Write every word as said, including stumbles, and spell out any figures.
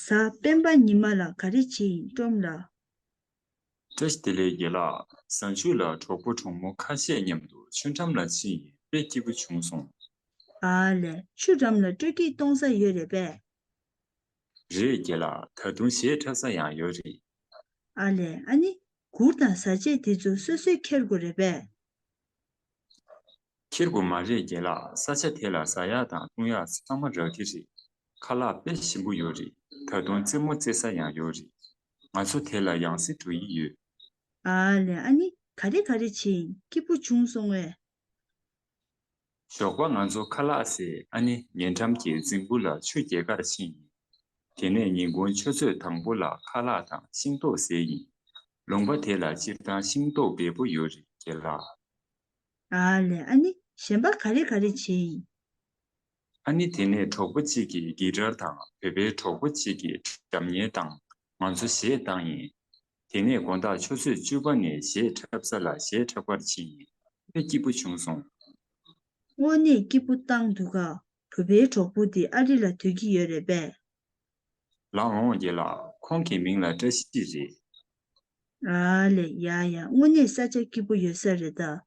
གཟའ་སྤེན་པ་ཉི་མ་ལ་ག་རེ་བྱས་ཡིན་ཀྲོམ་ལགས། བཀྲ་ཤིས་བདེ་ལེགས་རྒན་ལགས། གཟའ་མཇུག་ལ་གྲོགས་པོ་གྲོགས་མོ་ཁ་ཤས་མཉམ་དུ་ཆུ་འགྲམ་ལ་ཕྱིན་ཡིན། དཔེ་སྐྱིད་པོ་བྱུང་སོང་། ཨ་ལས། ཆུ་འགྲམ་ལ་སྤྲོ་སྐྱིད་གཏོང་ས་ཡོད་རེད་པས། རེད་རྒན་ལགས། ད་དུང་གཞས་འཁྲབ་ས་ཡང་ཡོད་རེད། ཨ་ལས། ཨ་ནི། གུར་དང་བཟའ་ཆས་དེ་ཚོ་སོ་སོས་འཁྱེར་དགོས་རེད་པས། འཁྱེར་དགོས་མ་རེད་རྒན་ལགས། ས་ཆ་དེ་ལ་ཟ་ཡག་དང་བཏུང་ཡག་ཚང་མ་རག་གི་རེད། ཁ་ལག་དཔེ་ཞིམ་པོ་ཡོད་རེད། ད་དུང་རྩེད་མོ་རྩེ་ས་ཡང་ཡོད་རེད། ང་ཚོ་དེ་ལ་ཡང་སེ་འགྲོ་ཡི་ཡོད། ཨ་ལས། ཨ་ནི་ག་རེ་ག་རེ་བྱས་ཡིན། སྐྱིད་པོ་བྱུང་སོང་ངས། ཞོགས་པ་ང་ཚོ་ཁ་ལག་ཟས། ཨ་ནི་ཉེ་འགྲམ་གྱི་རྫིང་བུ་ལ་ཆུ་རྐྱལ་ཁར་ཕྱིན་ཡིན། དེ་ནས་ཉིན་གུང་ཆུ་ཚོད་དང་པོ་ལ་ཁ་ལག་དང་ཤིང་ཏོག་ཟས་ཡིན། ལུང་པ་དེ་ལ་སྤྱིར་བཏང་ཤིང་ཏོག་འབེལ་པོ་ཡོད་རེད་རྒན་ལགས། ཨ་ལས། ཨ་ནི་གཞན་པ་ག་རེ་ག་རེ་བྱས་ཡིན། ཨ་ནི་དེ་ནས་གྲོགས་པོ་གཅིག་གིས་གི་ཊར་དང་བོད་པའི་གྲོགས་པོ་གཅིག་གིས་སྒྲ་སྙན་བཏང་། ང་ཚོ་གཞས་བཏང་ཡིན། དེ་ནས་དགོང་དག་ཆུ་ཚོད་བཅུ་པ་ནས་གཞས་འཁྲབ་ས་ལ་གཞས་འཁྲབ་གར་ཕྱིན་ཡིན། དཔེ་སྐྱིད་པོ་བྱུང་སོང་། དངོས་གནས་སྐྱིད་པོ་བཏང་འདུག་ག་བོད་པའི་གྲོགས་པོ་འདི་ཨ་རི་ལ་སྡོད་ཀྱི་ཡོད་རེད་པས། ལགས་འོང་རྒན་ལགས། ཁོང་གི་མིང་ལ་བཀྲ་ཤིས་རེད། ཨ་ལས། ཡ་ཡ། དངོས་གནས་ས་ཆ་སྐྱིད་པོ་ཡོད་ས་རེད་ད།